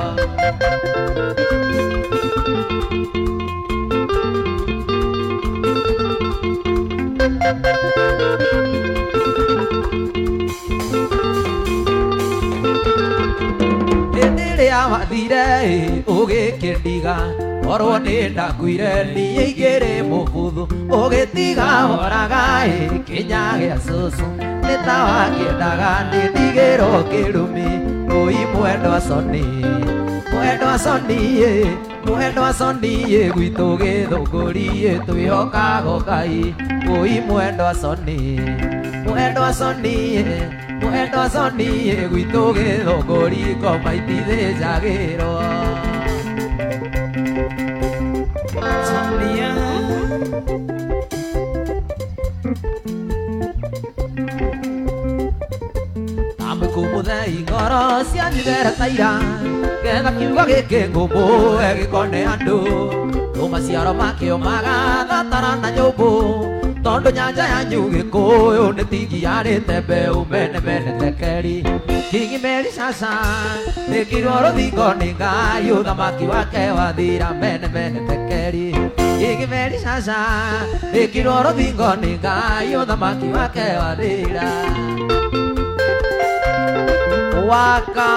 Hĩndĩ ĩrĩa wathire ũgĩkĩndiga korwo nĩ ndakuire niĩ ingĩrĩ mũbuthu ũgĩtiga woraga kĩnya gĩa cũcũ nĩ ta wakĩendaga niĩ ndigĩrwo kĩrumi wũi mwendwa Soni mwendwa Soni mwendwa Soni gwitũ gĩthũngũri twĩhokago Ngai wũi mwendwa Soni mwendwa Soni mwendwa Soni gwitũ gĩthũngũri ngoma itithĩnjagĩrwo Sonia Amũkũmũthei ngoro cianyu there ta ira getha kiugo gĩkĩ ngũmũhe gĩkone andũ tũ maciaro makĩo magathatara na nyũmbũ tondũ nyanja yanyu gĩkũyũ nĩ tingiarĩte mbeũ mene mene tekeri Kingi meri sasa ĩkirwo rũthingo nĩ Ngai ũthamaki wake wathira mene mene tekeri Kingi meri sasa ĩkirwo rũthingo nĩ Ngai ũthamaki wake wathira Waka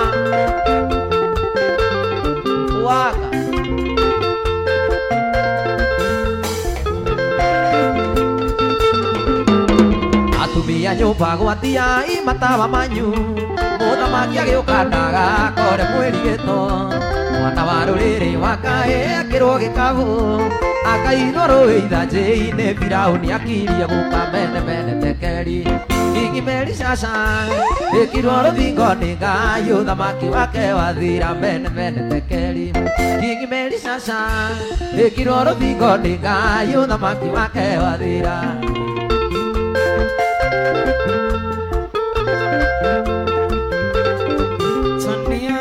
waka Atumia nyũmba gwatia imatawa manyu mũthamaki agĩũka ndagakore mwĩri gĩto mwana wa rũrĩrĩ wakaĩ akĩrwo gĩkabũ akainwo rũĩ ithanjĩ-inĩ Firaũni akirie gũka mene mene tekeri Kingi meri sasa ĩkirwo rũthingo nĩ Ngai ũthamaki wake wathira mene mene tekeri Kingi meri sasa ĩkirwo rũthingo nĩ Ngai ũthamaki wake wathira Sonia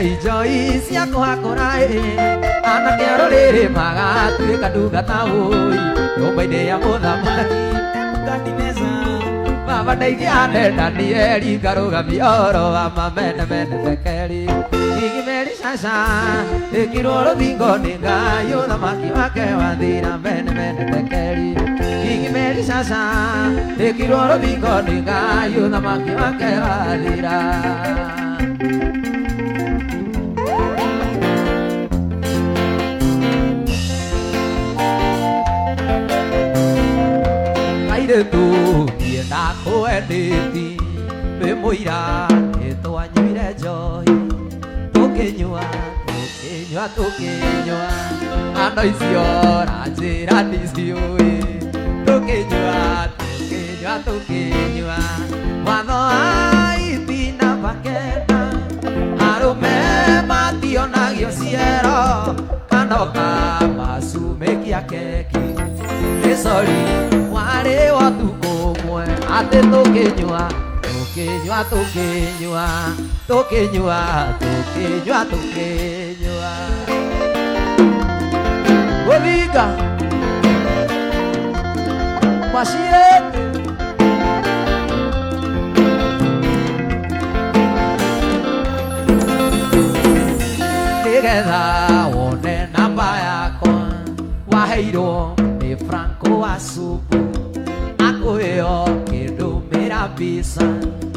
Enjoy cia kũhakũra ĩ anake a rũrĩrĩ magatuĩka ndungata ũi nyũmba-inĩ ya mũthamaki Nebukadineza Baba ndaigĩane Danieli ngarũgamia ũhoro wa mamene mene tekeri Igimeri sasa ĩkirwo rũthingo nĩ Ngai ũthamaki wake wathira mene mene tekeri Igimeri sasa ĩkirwo rũthingo nĩ Ngai ũthamaki wake wathira Airĩtu niĩ ndakwendete wĩ mũira nĩtwanyuire njohi tũkĩnyua tũkĩnyua tũkĩnyua andũ icio ranjĩra ndiciũĩ tũkĩnyua tũkĩnyua tũkĩnyua watho wa itina makenda arũme mationagio ciero kanoka macumĩkia keki nĩ sori warĩ wa ũtukũ ũmwe atĩ tũkĩnyua tũkĩnyua tũkĩnyua tũkĩnyua tũkĩnyua tũkĩnyua gũthinga maciete nĩgetha wone namba yakwa waheirwo nĩ Franco wa supu akũheo kĩndũmĩra mbica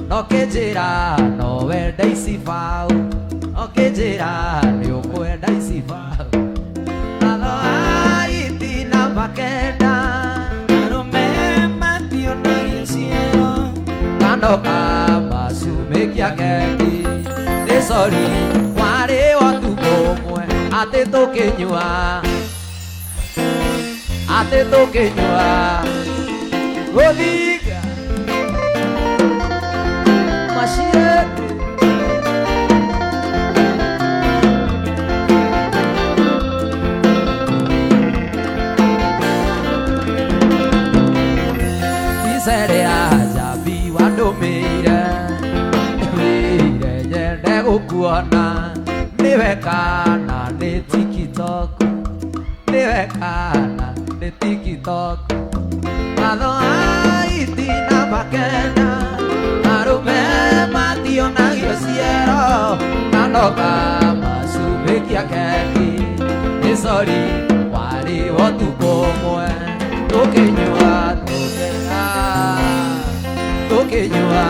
no kĩnjĩra no wende ici baũ no kĩnjĩra nĩ ũkwenda ici baũ Watho wa itina makenda arũme mationagio ciero kanoka macumĩkia keki nĩ sori warĩ wa ũtukũ ũmwe atĩ tũkĩnyua atĩ tũkĩnyua gũthinga maciete mbica ĩrĩa njambi wandũmĩire wĩire nyende gũkuona nĩwe kana nĩ TikTok nĩwe kana nĩ TikTok Watho wa itina makenda arũme mationagio ciero kanoka macumĩkia keki nĩ sori warĩ wa ũtukũ ũmwe tũkĩnyua tũkĩnyua tũkĩnyua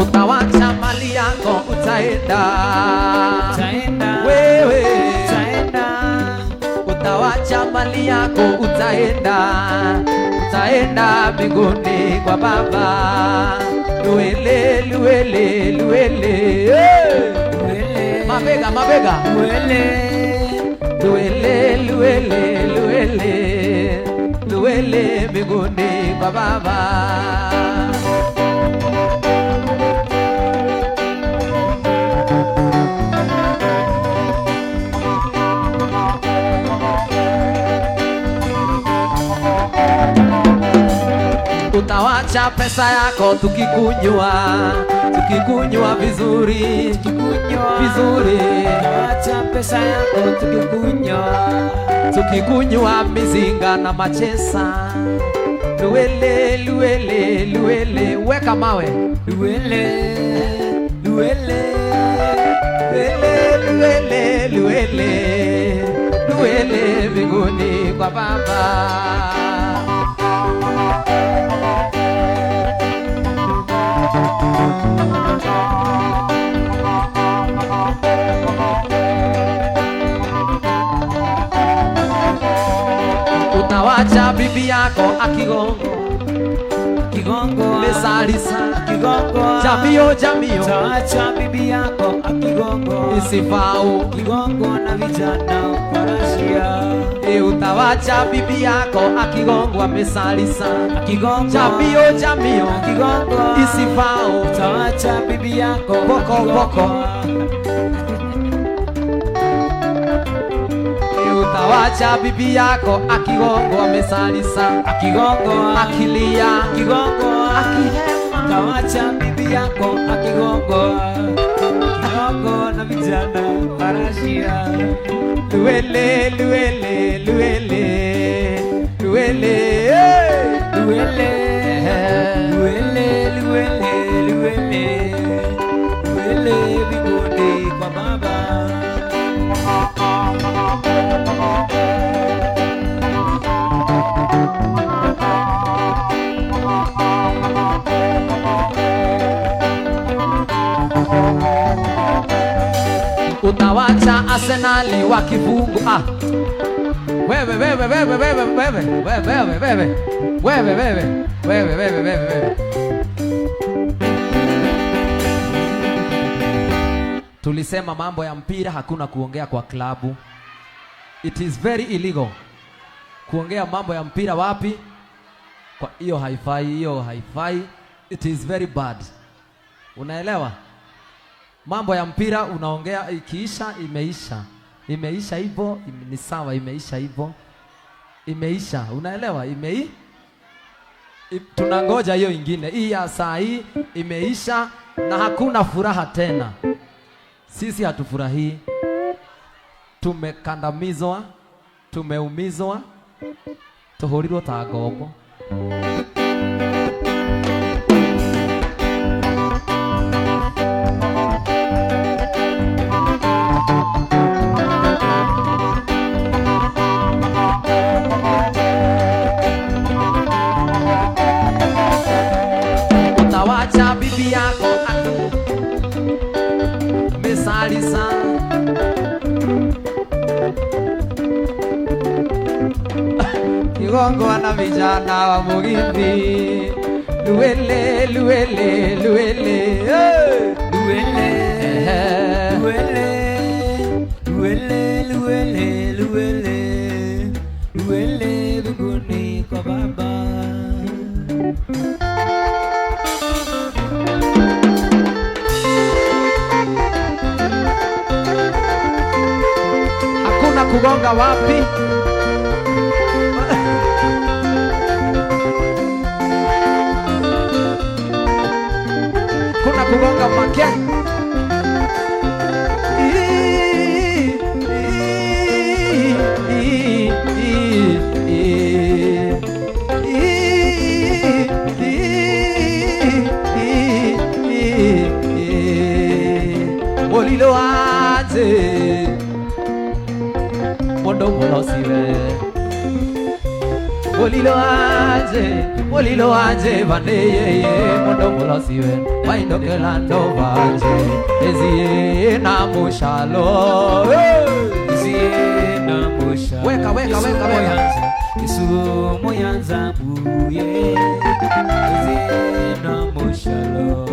Utawacha mali yako utaenda Utaenda wewe Utaenda utawacha mali yako utaenda utaenda mbinguni kwa Baba luele luele luele Luele mabega mabega Luele luele luele luele luele mbinguni kwa Baba Utawacha pesa yako tukikunywa tukikunywa vizuri Tukikunywa vizuri Utawacha pesa yako tukikunywa tukikunywa mizinga na machesa luele luele luele weka mawe Luele Luele luele luele luele luele mbinguni kwa Baba Utawacha bibi yako akigongo Akigongwa Misalisa Akigongwa Jamio jamio Utawacha bibi yako akigongwa Isifao Akigongwa na vijana warashia. Utawacha bibi yako akigongwa misalisa Akigongwa Jamio jamio Akigongwa Isifao Utawacha bibi yako Boko, boko. Utawacha bibi yako akigongwa misalisa Akigongwa Akilia Akigongwa Akihema Utawacha bibi yako akigongwa Akigongwa na vijana warashia. Luele luele luele luele Luele luele luele luele luele mbinguni kwa baba. Utawacha Arsenali wakifungu. Wewe wewe wewe wewe wewe wewe wewe wewe wewe wewe wewe wewe. Tulisema mambo ya mpira hakuna kuongea kwa klabu. It is very illegal kuongea mambo ya mpira wapi? Kwa hiyo haifai, hiyo haifai. It is very bad. Unaelewa? Mambo ya mpira unaongea ikiisha imeisha. Imeisha hivyo, ni sawa, imeisha hivyo. Imeisha, unaelewa? Tunangoja hiyo ingine. Hii ya saa hii imeisha na hakuna furaha tena. Sisi hatufurahii. Tumekandamizwa, tumeumizwa, tuhurirwo ta ngombo. Utawacha bibi yako misalisa Kigongwa na vijana wa Mugithi. Luele luele luele Luele luele luele luele luele luele mbinguni kwa baba. Hakuna kugonga wapi? Kuna kugonga make. Molilo aje Mondo molosiwe Molilo aje vaneye mondo molosiwe Waindokelando vaje Ezie na mushalo Ezie na mushalo. Weka weka weka weka Yesu moyanza buye Ezie na mushalo.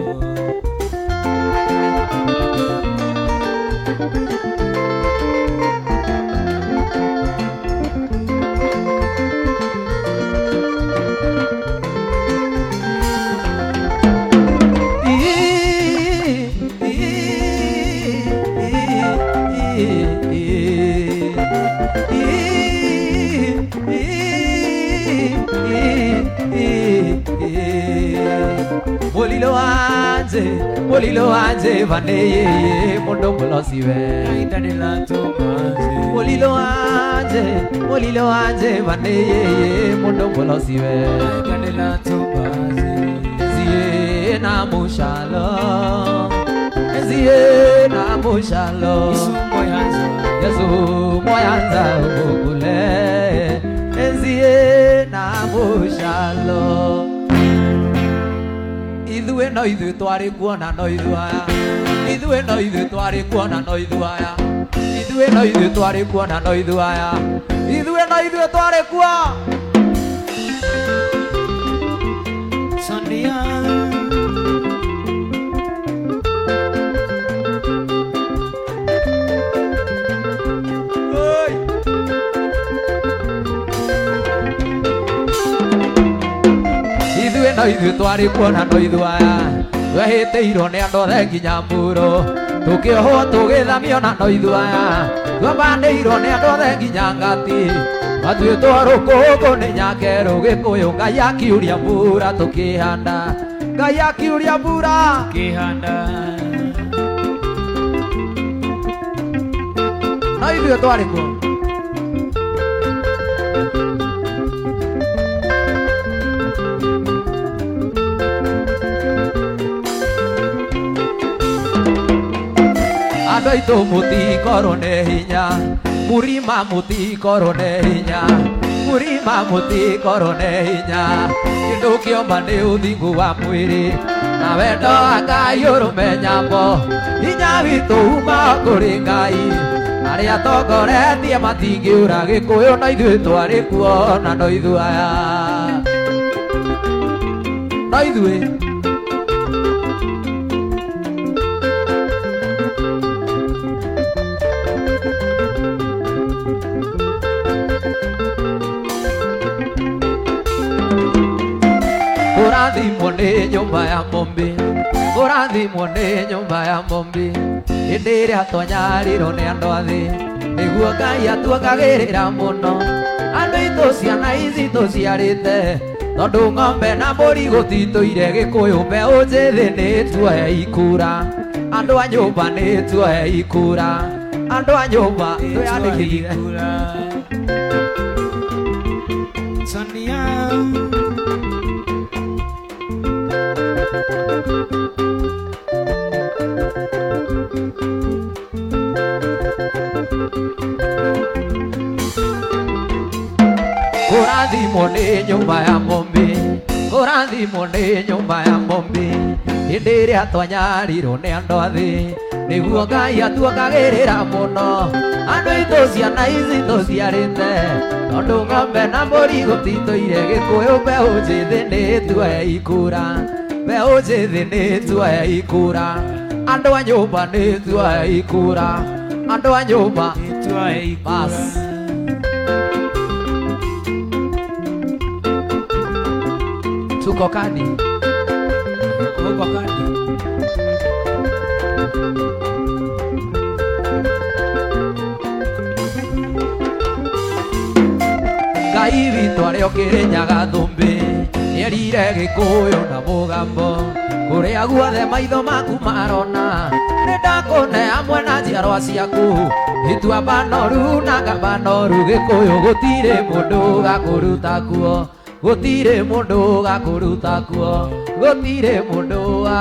Molilo aje vaneye mondo molosiwe Molilo aje vaneye mondo molosiwe Zie na mushalo Zie na mushalo Yesu moyanza ugule Zie na mushalo Ithue no ithue twari kuona no ithue aya Ithue no ithue twari kuona no ithue aya Ithue no ithue twari kuona no ithue aya Ithue no ithue twari kuo. Sonia. Ithuĩ no ithuĩ twarĩ kuona no ithuĩ aya twehĩtĩirwo nĩ andũ othe nginya mburo tũkĩohwo tũgĩthamio na no ithuĩ aya twambanĩirwo nĩ andũ othe nginya ngati matuĩtwo rũkũngũ nĩ nyakerũ Gĩkũyũ Ngai akiuria mbura tũkĩhanda Ngai akiuria mbura Kĩhanda. No ithuĩ twarĩ kuo. Andũ aitũ mũtikorwo nĩ hinya mũrima mũtikorwo nĩ hinya mũrima mũtikorwo nĩ hinya kĩndũ kĩoma nĩ ũthingu wa mwĩrĩ na wendo wa Ngai ũrũme nyambo hinya witũ uma kũrĩ Ngai arĩa tongoretie matingĩũra Gĩkũyũ no ithuĩ twarĩ kuo na no ithuĩ aya no ithuĩ. Kũrathimwo nĩ nyũmba ya Mũmbi, kũrathimwo nĩ nyũmba ya Mũmbi hĩndĩ ĩrĩa twanyarirwo nĩ andũ a thĩ nĩguo Ngai atuongagĩrĩra mũno andũ aitũ ciana ici tũciarĩte tondũ ng'ombe na mbũri gũtitũire Gĩkũyũ mbeũ njĩthĩ nĩ tuoe ikura andũ a nyũmba nĩ tuoe ikura andũ a nyũmba twĩyandĩkithie. Sonia. Kũrathimwo nĩ nyũmba ya Mũmbi, kũrathimwo nĩ nyũmba ya Mũmbi hĩndĩ ĩrĩa twanyarirwo nĩ andũ a thĩ nĩguo Ngai atuongagĩrĩra mũno andũ aitũ ciana ici tũciarĩte tondũ ng'ombe na mbũri gũtitũire Gĩkũyũ mbeũ njĩthĩ nĩ tuoe ikura mbeũ njĩthĩ nĩ tuoe ikura andũ a nyũmba nĩ tuoe ikura andũ a nyũmba Tuoe ikura. Bas. Tuko kadi. Uko kadi. Ngai witũ arĩa ũkĩrĩnyaga thũmbĩ nĩerire Gĩkũyũ na mũgambo kũrĩa guothe maitho maku marona nĩndakũne hamwe na njiarwa ciaku ituamba noru na ngamba noru Gĩkũyũ gũtirĩ mũndũ ũgakũruta kuo gũtirĩ mũndũ ũgakũruta kuo gũtirĩ mũndũ wa.